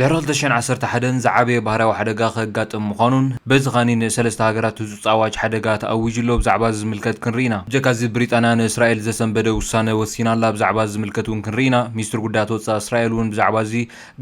ድሕሪ ክልተ ሽሕን ዓሰርተ ሓደን ዝዓበየ ባህርያዊ ሓደጋ ከጋጥም ምዃኑን፣ በዚ ኸኒ ንሰለስተ ሃገራት ህጹጽ ኣዋጅ ሓደጋ ተኣዊጁ ኣሎ። ብዛዕባ እዚ ዝምልከት ክንርኢ ኢና። ብጀካ እዚ፣ ብሪጣንያ ንእስራኤል ዘሰንበደ ውሳነ ወሲና ኣላ። ብዛዕባ እዚ ዝምልከት እውን ክንርኢ ኢና። ሚኒስትሪ ጉዳያት ወጻኢ እስራኤል እውን ብዛዕባ እዚ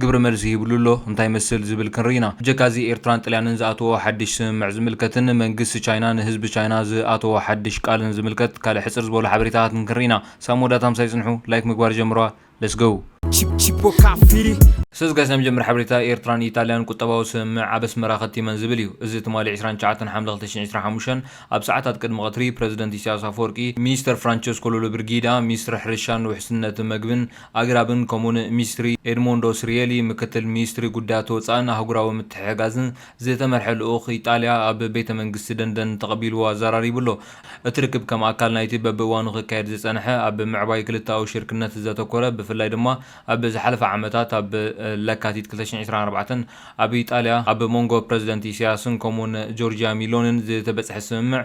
ግብረ መልሲ ሂብሉ ኣሎ። እንታይ ይመስል ዝብል ክንርኢ ኢና። ብጀካ እዚ፣ ኤርትራን ጥልያንን ዝኣተዎ ሓድሽ ስምምዕ ዝምልከትን መንግስቲ ቻይና ንህዝቢ ቻይና ዝኣተዎ ሓድሽ ቃልን ዝምልከት ካልእ ሕጽር ዝበሉ ሓበሬታታትን ክንርኢ ኢና። ሳም መወዳእታ ምሳይ ጽንሑ፣ ላይክ ምግባር ጀምረዋ። Let's go። Chip- Chipo Kafiri. ሰዝ ጋይስ፣ ናይ መጀመርያ ሓበሬታ፣ ኤርትራን ኢጣልያን ቁጠባዊ ስምምዕ ኣብ ኣስመራ ከቲመን ዝብል እዩ። እዚ ትማሊ ዕስራን ትሽዓተን ሓምለ ክልተ ሽሕን ዕስራን ሓሙሽተን ኣብ ሰዓታት ቅድሚ ቀትሪ ፕረዚደንት ኢሳያስ ኣፈወርቂ፣ ሚኒስተር ፍራንቸስኮ ሎሎ ብርጊዳ፣ ሚኒስትሪ ሕርሻን ውሕስነት መግብን ኣግራብን፣ ከምኡውን ሚኒስትሪ ኤድሞንዶ ስሪየሊ፣ ምክትል ሚኒስትሪ ጉዳያት ወጻእን ኣህጉራዊ ምትሕግጋዝን ዝተመርሐ ልኡኽ ኢጣልያ ኣብ ቤተ መንግስቲ ደንደን ተቐቢልዎ ኣዘራሪቡ ኣሎ። እቲ ርክብ ከም ኣካል ናይቲ በብእዋኑ ክካየድ ዝጸንሐ ኣብ ምዕባይ ክልተኣዊ ሽርክነት ዘተኮረ፣ ብፍላይ ድማ ኣብ ዝሓለፈ ዓመታት ኣብ ለካቲት ክልተ ሽሕን ዕስራን ኣርባዕተን ኣብ ኢጣልያ ኣብ መንጎ ፕረዚደንት ኢሳያስን ከምኡውን ጆርጂያ ሚሎንን ዝተበጽሐ ስምምዕ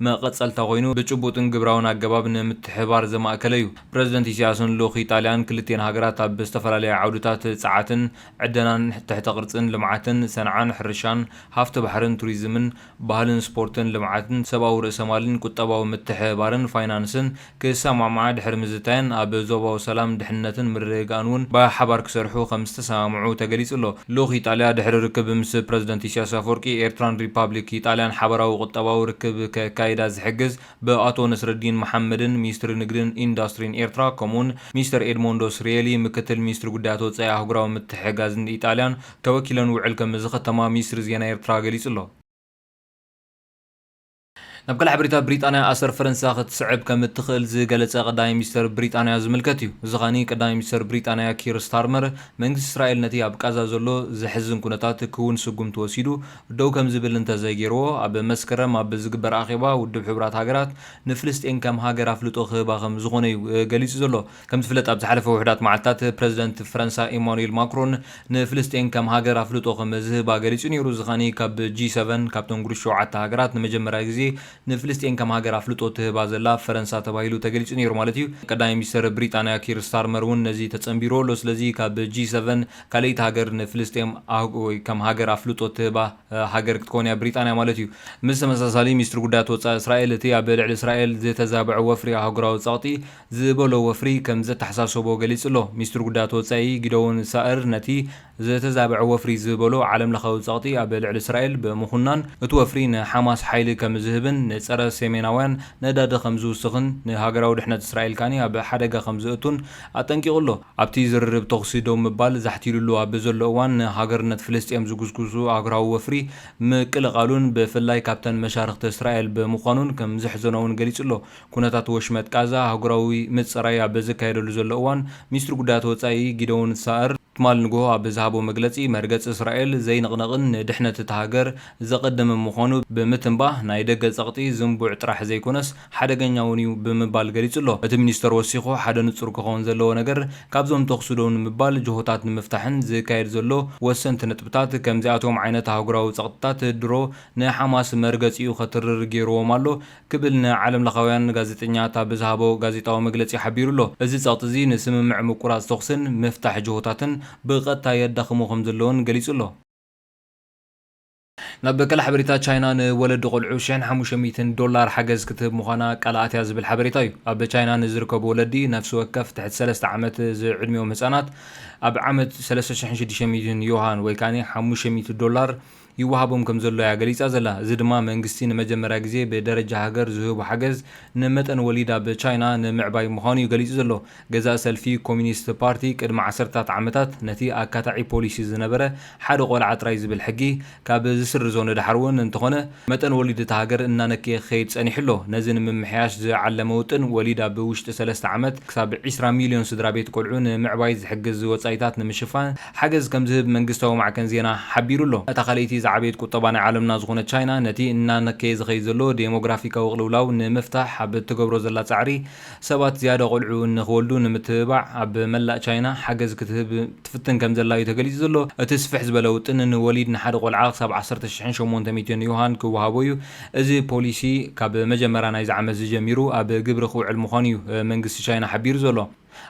መቐጸልታ ኮይኑ፣ ብጭቡጥን ግብራውን ኣገባብ ንምትሕባር ዘማእከለ እዩ። ፕረዚደንት ኢሳያስን ልኡኽ ኢጣልያን ክልቲኤን ሃገራት ኣብ ዝተፈላለያ ዓውድታት ጸዓትን ዕደናን፣ ትሕተ ቅርጽን ልምዓትን፣ ሰንዓን፣ ሕርሻን፣ ሃፍቲ ባሕርን ቱሪዝምን፣ ባህልን ስፖርትን፣ ልምዓትን፣ ሰብኣዊ ርእሰ ማልን፣ ቁጠባዊ ምትሕብባርን ፋይናንስን ክሰማምዓ ድሕሪ ምዝታየን፣ ኣብ ዞባዊ ሰላም፣ ድሕነትን ምርግጋእን እውን ብሓባር ክሰርሑ ከም ዝተሰማምዑ ተገሊጹ ኣሎ። ልኡኽ ኢጣልያ ድሕሪ ርክብ ምስ ፕረዚደንት ኢሳያስ ኣፈወርቂ፣ ኤርትራን ሪፓብሊክ ኢጣልያን ሓባራዊ ቁጠባዊ ርክብ ከካይዳ ዝሕግዝ ብኣቶ ነስረዲን መሓመድን ሚኒስትሪ ንግድን ኢንዱስትሪን ኤርትራ፣ ከምኡውን ሚስተር ኤድሞንዶ ስሪየሊ፣ ምክትል ሚኒስትሪ ጉዳያት ወጻኢ ኣህጉራዊ ምትሕግጋዝን ኢጣልያን ተወኪለን ውዕል ከም ዝኸተማ ሚኒስትሪ ዜና ኤርትራ ገሊጹ ኣሎ። ናብ ካልእ ሓበሬታ፣ ብሪጣንያ ኣሰር ፈረንሳ ክትስዕብ ከም እትኽእል ዝገለጸ ቀዳማይ ሚኒስተር ብሪጣንያ ዝምልከት እዩ። እዚ ኸኒ ቀዳማይ ሚኒስተር ብሪጣንያ ኪር ስታርመር፣ መንግስቲ እስራኤል ነቲ ኣብ ቃዛ ዘሎ ዘሕዝን ኩነታት ክውን ስጉምቲ ወሲዱ ደው ከም ዝብል እንተዘይገይርዎ፣ ኣብ መስከረም ኣብ ዝግበር ኣኼባ ውድብ ሕቡራት ሃገራት ንፍልስጤን ከም ሃገር ኣፍልጦ ክህባ ከም ዝኾነ እዩ፣ እ፣ ገሊጹ ዘሎ። ከም ዝፍለጥ፣ ኣብ ዝሓለፈ ውሑዳት መዓልታት ፕረዚደንት ፈረንሳ ኢማኑኤል ማክሮን ንፍልስጤን ከም ሃገር ኣፍልጦ ከም ዝህባ ገሊጹ ነይሩ። እዚ ኸኒ ካብ ጂ ሰቨን፣ ካብተን ግሩፕ ሸውዓተ ሃገራት ንመጀመርያ ግዜ ንፍልስጤን ከም ሃገር ኣፍልጦ ትህባ ዘላ ፈረንሳ ተባሂሉ ተገሊጹ ነይሩ ማለት እዩ። ቀዳማይ ሚኒስተር ብሪጣንያ ኪር ስታርመር እውን ነዚ ተጸንቢሩ ኣሎ። ስለዚ ካብ ጂ ሰቨን ካልኣይቲ ሃገር ንፍልስጤም ኣህጉ-፣ ወይ ከም ሃገር ኣፍልጦ ትህባ፣ እ፣ ሃገር ክትኮን እያ ብሪጣንያ ማለት እዩ። ምስ ተመሳሳሊ፣ ሚኒስትሪ ጉዳያት ወጻኢ እስራኤል እቲ ኣብ ልዕሊ እስራኤል ዝተዛብዐ ወፍሪ ኣህጉራዊ ጸቕጢ ዝበሎ ወፍሪ ከም ዘተሓሳሰቦ ገሊጹ ኣሎ። ሚኒስትሪ ጉዳያት ወጻኢ ጊደዎን ሳእር ነቲ ዝተዛብዐ ወፍሪ ዝበሎ ዓለምለኻዊ ጸቕጢ ኣብ ልዕሊ እስራኤል ብምኹናን፣ እቲ ወፍሪ ንሓማስ ሓይሊ ከም ዝህብን ንጸረ ሰሜናውያን ነዳዲ ከም ዝውስኽን ንሃገራዊ ድሕነት እስራኤል ካኒ ኣብ ሓደጋ ከም ዘእቱን ኣጠንቂቑ ኣሎ። ኣብቲ ዝርርብ ተኹሲ ደው ምባል ዛሕቲሉሉ ኣብ ዘሎ እዋን፣ ንሃገርነት ፍልስጤም ዝጉስጉሱ ኣህጉራዊ ወፍሪ ምቅልቓሉን ብፍላይ ካብተን መሻርኽቲ እስራኤል ብምዃኑን ከም ዘሕዘኖ እውን ገሊጹ ኣሎ። ኩነታት ወሽመጥ ቃዛ ኣህጉራዊ ምጽራይ ኣብ ዝካየደሉ ዘሎ እዋን፣ ሚኒስትሪ ጉዳያት ወጻኢ ጊደዎን ሳእር ትማሊ ንግሆ ኣብ ዝሃቦ መግለጺ፣ መርገጺ እስራኤል ዘይንቕነቕን ንድሕነት እታ ሃገር ዘቐድምን ምዃኑ ብምትንባህ፣ ናይ ደገ ጸቕጢ ዝንቡዕ ጥራሕ ዘይኮነስ ሓደገኛ እውን እዩ ብምባል ገሊጹ ኣሎ። እቲ ሚኒስተር ወሲኹ፣ ሓደ ንጹር ክኸውን ዘለዎ ነገር፣ ካብዞም ተኹሲ ደው ንምባል ጅሆታት ንምፍታሕን ዝካየድ ዘሎ ወሰንቲ ነጥብታት፣ ከምዚኣቶም ዓይነት ኣህጉራዊ ጸቕጥታት ድሮ ንሓማስ መርገጺኡ ከትርር ገይርዎም ኣሎ ክብል ንዓለምለኻውያን ጋዜጠኛታት ብዝሃቦ ጋዜጣዊ መግለጺ ሓቢሩ ኣሎ። እዚ ጸቕጢ እዚ ንስምምዕ ምቁራጽ ተኹስን ምፍታሕ ጅሆታትን ብቐጥታ የዳኽሞ ከም ዘለውን ገሊጹ ኣሎ። ናብ ካልእ ሓበሬታ፣ ቻይና ንወለዲ ቆልዑ ሽሕን ሓሙሽተ ሚእትን ዶላር ሓገዝ ክትህብ ምዃና ቃል ኣትያ ዝብል ሓበሬታ እዩ። ኣብ ቻይና ንዝርከቡ ወለዲ፣ ነፍሲ ወከፍ ትሕቲ ሰለስተ ዓመት ዝዕድሚኦም ህጻናት፣ ኣብ ዓመት ሰለስተ ሽሕን ሽዱሽተ ሚእትን ዮሃን ወይ ካኒ ሓሙሽተ ሚእቲ ዶላር ይወሃቦም ከም ዘሎ እያ ገሊጻ ዘላ። እዚ ድማ መንግስቲ ንመጀመርያ ግዜ ብደረጃ ሃገር ዝህቦ ሓገዝ ንመጠን ወሊድ ኣብ ቻይና ንምዕባይ ምዃኑ እዩ ገሊጹ ዘሎ። ገዛእ ሰልፊ ኮሚኒስት ፓርቲ ቅድሚ ዓሰርታት ዓመታት ነቲ ኣካታዒ ፖሊሲ ዝነበረ ሓደ ቆልዓ ጥራይ ዝብል ሕጊ ካብ ዝስርዞ ንደሓር እውን እንተኾነ፣ መጠን ወሊድ እታ ሃገር እናነከየ ክኸይድ ጸኒሑ ኣሎ። ነዚ ንምምሕያሽ ዝዓለመ ውጥን ወሊድ ኣብ ውሽጢ ሰለስተ ዓመት ክሳብ ዕስራ ሚልዮን ስድራ ቤት ቆልዑ ንምዕባይ ዝሕግዝ ወጻኢታት ንምሽፋን ሓገዝ ከም ዝህብ መንግስታዊ ማዕከን ዜና ሓቢሩ ኣሎ። እታ ካልኣይቲ ዝዓበየት ቁጠባ ናይ ዓለምና ዝኾነት ቻይና፣ ነቲ እናነከየ ዝኸይድ ዘሎ ዴሞግራፊካዊ ቅልውላው ንምፍታሕ ኣብ እትገብሮ ዘላ ጻዕሪ፣ ሰባት ዝያዳ ቆልዑ ንኽወልዱ ንምትብባዕ፣ ኣብ መላእ ቻይና ሓገዝ ክትህብ ትፍትን ከም ዘላ እዩ ተገሊጹ ዘሎ። እቲ ስፍሕ ዝበለ ውጥን ንወሊድ ንሓደ ቆልዓ ክሳብ ዓሰርተ ሽሕን ሸሞንተ ሚእትን ዮሃን ክወሃቦ እዩ። እዚ ፖሊሲ ካብ መጀመርያ ናይዚ ዓመት ዝጀሚሩ ኣብ ግብሪ ክውዕል ምዃኑ እዩ መንግስቲ ቻይና ሓቢሩ ዘሎ።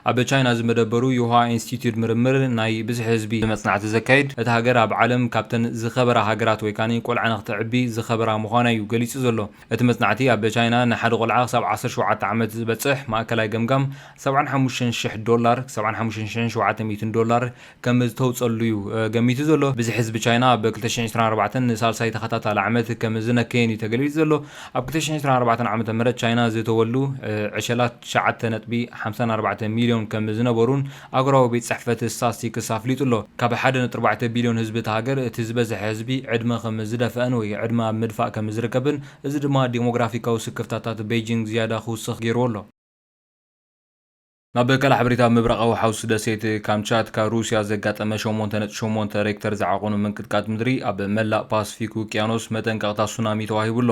ኣብ ቻይና ዝመደበሩ ዮሃ ኢንስቲትዩት ምርምር ናይ ብዝሒ ህዝቢ መጽናዕቲ ዘካይድ፣ እታ ሃገር ኣብ ዓለም ካብተን ዝኸበራ ሃገራት ወይ ካኒ ቆልዓ ንክትዕቢ ዝኸበራ ምዃና እዩ ገሊጹ ዘሎ። እቲ መጽናዕቲ ኣብ ቻይና ንሓደ ቆልዓ ክሳብ ዓሰርተ ሸውዓተ ዓመት ዝበጽሕ ማእከላይ ገምጋም ሰብዓን ሓሙሽተን ሽሕ ዶላር፣ ሰብዓን ሓሙሽተን ሽሕን ሸውዓተ ሚእትን ዶላር ከም ዝተውጸሉ እዩ ገሚቱ ዘሎ። ብዝሒ ህዝቢ ቻይና ኣብ ክልተ ሽሕን ዕስራን ኣርባዕተን ንሳልሳይ ተኸታታሊ ዓመት ከም ዝነከየን እዩ ተገሊጹ ዘሎ። ኣብ ክልተ ሽሕን ዕስራን ኣርባዕተን ዓመተ ምህረት ቻይና ዝተወልዱ ዕሸላት ትሽዓተ ነጥቢ ሓምሳን ኣርባዕተ ሚልዮን ከም ዝነበሩን ኣህጉራዊ ቤት ጽሕፈት ስታስቲክስ ኣፍሊጡ ኣሎ። ካብ ሓደ ነጥቢ ኣርባዕተ ቢልዮን ህዝቢ እታ ሃገር እቲ ዝበዝሐ ህዝቢ ዕድመ ከም ዝደፍአን ወይ ዕድመ ኣብ ምድፋእ ከም ዝርከብን፣ እዚ ድማ ዲሞግራፊካዊ ስክፍታታት ቤጂንግ ዝያዳ ክውስኽ ገይርዎ ኣሎ። ናብ ካልእ ሓበሬታ፣ ምብራቓዊ ሓውሲ ደሴት ካምቻትካ ሩስያ ዘጋጠመ ሸሞንተ ነጥቢ ሸሞንተ ሬክተር ዝዓቐኑ ምንቅጥቃጥ ምድሪ ኣብ መላእ ፓስፊክ ውቅያኖስ መጠንቀቕታ ሱናሚ ተዋሂቡ ኣሎ።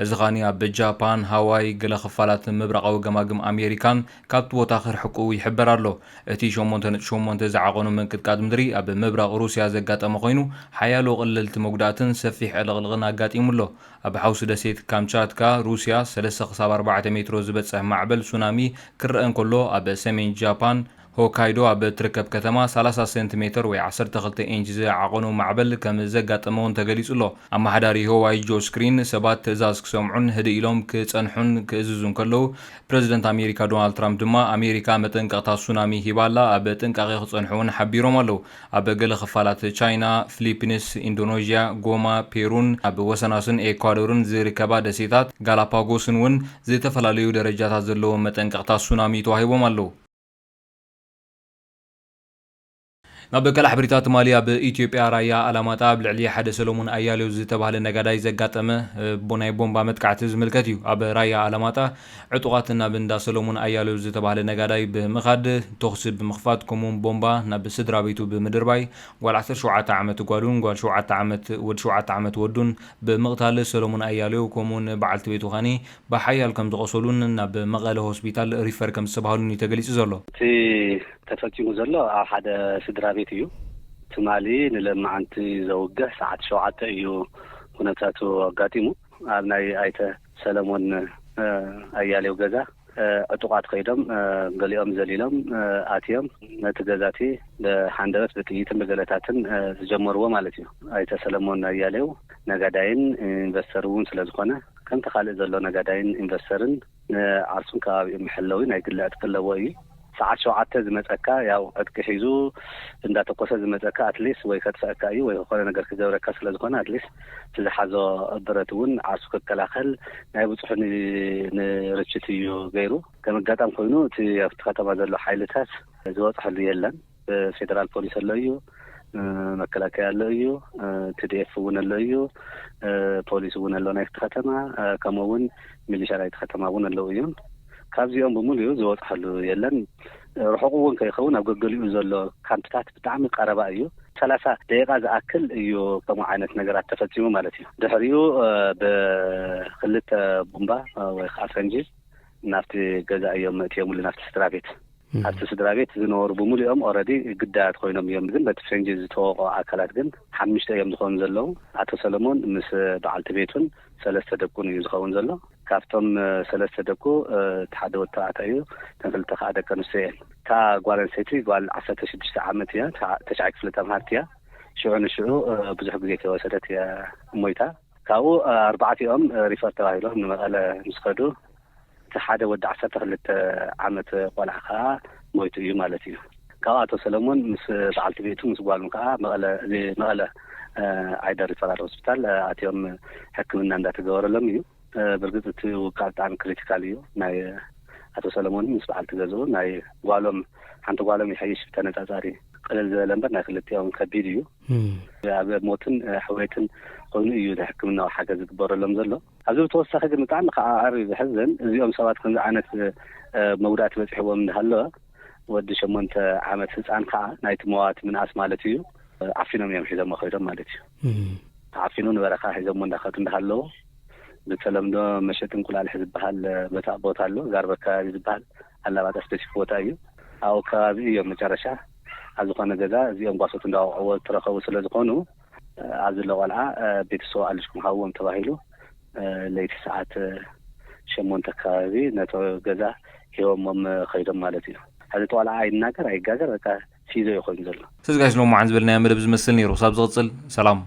እዚ ኻኒ ኣብ ጃፓን፣ ሃዋይ፣ ገለ ክፋላት ምብራቓዊ ገማግም ኣሜሪካን ካብቲ ቦታ ክርሕቁ ይሕበር ኣሎ። እቲ ሸሞንተ ነጥቢ ሸሞንተ ዝዓቐኑ ምንቅጥቃጥ ምድሪ ኣብ ምብራቕ ሩስያ ዘጋጠመ ኮይኑ፣ ሓያሎ ቀለልቲ መጉዳእትን ሰፊሕ ዕልቕልቕን ኣጋጢሙ ኣሎ። ኣብ ሓውሲ ደሴት ካምቻትካ ሩስያ ሰለስተ ክሳብ ኣርባዕተ ሜትሮ ዝበጽሕ ማዕበል ሱናሚ ክረአ እንከሎ፣ ኣብ ሰሜን ጃፓን ሆካይዶ ኣብ እትርከብ ከተማ ሰላሳ ሴንቲሜተር ወይ ዓሰርተ ክልተ ኢንች ዝዓቐኑ ማዕበል ከም ዘጋጠመ እውን ተገሊጹ ኣሎ። ኣመሓዳሪ ሆዋይጆ ስክሪን ሰባት ትእዛዝ ክሰምዑን ህድእ ኢሎም ክጸንሑን ክእዝዙ እንከለዉ፣ ፕረዚደንት ኣሜሪካ ዶናልድ ትራምፕ ድማ ኣሜሪካ መጠንቀቕታ ሱናሚ ሂባ ኣላ፣ ኣብ ጥንቃቄ ክጸንሑ እውን ሓቢሮም ኣለዉ። ኣብ ገለ ክፋላት ቻይና፣ ፊሊፒንስ፣ ኢንዶኔዥያ፣ ጎማ፣ ፔሩን ኣብ ወሰናስን ኤኳዶርን ዝርከባ ደሴታት ጋላፓጎስን እውን ዝተፈላለዩ ደረጃታት ዘለዎም መጠንቀቕታ ሱናሚ ተዋሂቦም ኣለዉ። ናብ ካልእ ሓበሬታ ትማሊ ኣብ ኢትዮጵያ ራያ ኣላማጣ ኣብ ልዕሊ ሓደ ሰለሙን ኣያሌው ዝተባህለ ነጋዳይ ዘጋጠመ፣ እ፣ ቦ-፣ ናይ ቦምባ መጥቃዕቲ ዝምልከት እዩ። ኣብ ራያ ኣላማጣ ዕጡቓት ናብ እንዳ ሰለሙን ኣያሌው ዝተባህለ ነጋዳይ ብምኻድ ተኹሲ ብምኽፋት፣ ከምኡውን ቦምባ ናብ ስድራ ቤቱ ብምድርባይ፣ ጓል ዓሰርተ ሸውዓተ ዓመት ጓሉን ጓል ሸውዓተ ዓመት፣ ወዲ ሸውዓተ ዓመት ወዱን ብምቕታል፣ ሰለሙን ኣያሌው ከምኡውን በዓልቲ ቤቱ ኻኒ ብሓያል ከም ዝቖሰሉን ናብ መቐለ ሆስፒታል ሪፈር ከም ዝተባህሉን እዩ ተገሊጹ ዘሎ። እቲ ተፈጺሙ ዘሎ ኣብ ሓደ ስድራ ቤት እዩ። ትማሊ ንለማዓንቲ ዘውግሕ ሰዓት ሸውዓተ እዩ ኩነታቱ ኣጋጢሙ። ኣብ ናይ ኣይተ ሰለሞን፣ እ፣ ኣያሌው ገዛ፣ እ፣ ዕጡቓት ከይዶም፣ እ፣ ገሊኦም ዘሊሎም፣ እ፣ ኣትዮም ነቲ ገዛቲ ብሃንደበት ብጥይትን ብገለታትን፣ እ፣ ዝጀመርዎ ማለት እዩ። ኣይተ ሰለሞን ኣያሌው ነጋዳይን ኢንቨስተር እውን ስለ ዝኾነ፣ ከምቲ ካልእ ዘሎ ነጋዳይን ኢንቨስተርን ንዓርሱን ከባቢኡ መሐለዊ ናይ ግሊ ዕጥቂ ኣለዎ እዩ። ሰዓት ሸውዓተ ዝመጸካ፣ ያው ዕጥቂ ሒዙ እንዳተኮሰ ዝመጸካ፣ ኣትሊስት ወይ ከጥፈአካ እዩ ወይ ዝኾነ ነገር ክገብረካ ስለ ዝኾነ፣ ኣትሊስት እቲ ዝሓዞ ብረት እውን ዓርሱ ክከላኸል ናይ ብጹሑ ን-፣ ንርችት እዩ ገይሩ። ከም ኣጋጣሚ ኮይኑ እቲ ኣብቲ ከተማ ዘሎ ሓይልታት ዝበጽሐሉ የለን። ፌደራል ፖሊስ ኣሎ እዩ፣ እ፣ መከላከያ ኣሎ እዩ፣ እ፣ ቲ ዲ ኤፍ እውን ኣሎ እዩ፣ እ፣ ፖሊስ እውን ኣሎ ናይቲ ከተማ፣ እ፣ ከምኡ እውን ሚሊሻ ናይቲ ከተማ እውን ኣለዉ እዮም። ካብዚኦም ብምሉኡ ዝበጽሐሉ የለን። ርሑቕ እውን ከይኸውን ኣብ ገገሊኡ ዘሎ ካምፕታት ብጣዕሚ ቀረባ እዩ። ሰላሳ ደቂቃ ዝኣክል እዩ ከምኡ ዓይነት ነገራት ተፈጺሙ ማለት እዩ። ድሕሪኡ፣ እ፣ ብክልተ ቡምባ፣ እ፣ ወይ ከዓ ፈንጂ ናብቲ ገዛ እዮም መእትዮምሉ፣ ናብቲ ስድራ ቤት። እም። ኣብቲ ስድራ ቤት ዝነበሩ ብምሉኦም ኦረዲ ግዳያት ኮይኖም እዮም። ግን በቲ ፈንጂ ዝተወቕዑ ኣካላት ግን ሓሙሽተ እዮም ዝኾኑ ዘለዉ። ኣቶ ሰለሞን ምስ በዓልቲ ቤቱን ሰለስተ ደቁን እዩ ዝኸውን ዘሎ። ካብቶም፣ እ፣ ሰለስተ ደቁ፣ እ፣ እቲ ሓደ ወዲ ተባዕታይ እዩ፣ እተን ክልተ ከዓ ደቂ ኣንስትዮ እየን። እታ ጓል ኣንስተይቲ ጓል ዓሰርተ ሽዱሽተ ዓመት እያ፣ ተዓ-፣ ተሽዓይ ክፍሊ ተምሃርቲ እያ። ሽዑ ንሽዑ፣ እ፣ ብዙሕ ግዜ ከይወሰደት እያ ሞይታ። ካብኡ፣ እ፣ ኣርባዕቲኦም፣ እ፣ ሪፈር ተባሂሎም ንመቐለ ምስ ከዱ፣ እቲ ሓደ ወዲ ዓሰርተ ክልተ ዓመት ቆልዓ ከኣ ሞይቱ እዩ ማለት እዩ። ካብ ኣቶ ሰለሞን ምስ በዓልቲ ቤቱ ምስ ጓሉን ከኣ መቐለ፣ እዚ መቐለ፣ እ፣ ዓይደር ሪፈራል ሆስፒታል፣ እ፣ ኣትዮም ሕክምና እንዳተገበረሎም እዩ። እ፣ ብርግጽ እቲ ውቃዕ ብጣዕሚ ክሪቲካል እዩ። ናይ ኣቶ ሰለሞን ምስ በዓልቲ ገዝኡ፣ ናይ ጓሎም፣ ሓንቲ ጓሎም ይሐይሽ ብተነጻጻሪ ቅልል ዝበለ እምበር ናይ ክልቲኦም ከቢድ እዩ። እም። ኣብ ሞትን፣ እ፣ ሕውየትን ኮይኑ እዩ ናይ ሕክምናዊ ሓገዝ ዝግበረሎም ዘሎ። ኣብዚ ብተወሳኺ ግን ብጣዕሚ ከዓ ኣዕሪ ዘሕዝን፣ እዚኦም ሰባት ከምዚ ዓይነት፣ እ፣ መጉዳእቲ በፂሕዎም እንዳሃለወ፣ ወዲ ሸሞንተ ዓመት ህፃን ከዓ ናይቲ መዋቲ ምንኣስ ማለት እዩ፣ እ፣ ዓፊኖም እዮም ሒዞሞ ከይዶም ማለት እዩ። እም። ተዓፊኑ ንበረኻ ሒዞሞ እንዳኸዱ እንዳሃለዉ፣ ብተለምዶ መሸጢ እንቁላሊሕ ዝበሃል፣ እ፣ ቦታ፣ ቦታ ኣሎ፣ ጋርበ ከባቢ ዝበሃል ኣላባጣ ስፔሲፊክ ቦታ እዩ። ኣብኡ ከባቢ እዮም መጨረሻ ኣብ ዝኾነ ገዛ እዚኦም ጓሶት እንዳወቕዕዎ ዝተረኸቡ ስለ ዝኾኑ፣ ኣብዚ ዘሎ ቆልዓ፣ እ፣ ቤተሰቡ ኣልሽኩም ሃብዎም ተባሂሉ፣ እ፣ ለይቲ ሰዓት፣ እ፣ ሸሞንተ ከባቢ ነቶ ገዛ ሂቦሞም ከይዶም ማለት እዩ። ሕዚ ተዋላ ኣይናገር ኣይጋገር በቃ ሲዞ ይኾን ዘሎ። ሰዚ ጋሽ ሎማዓን ዝበልናዮ መደብ ዝመስል ነይሩ። ክሳብ ዝቕፅል ሰላም።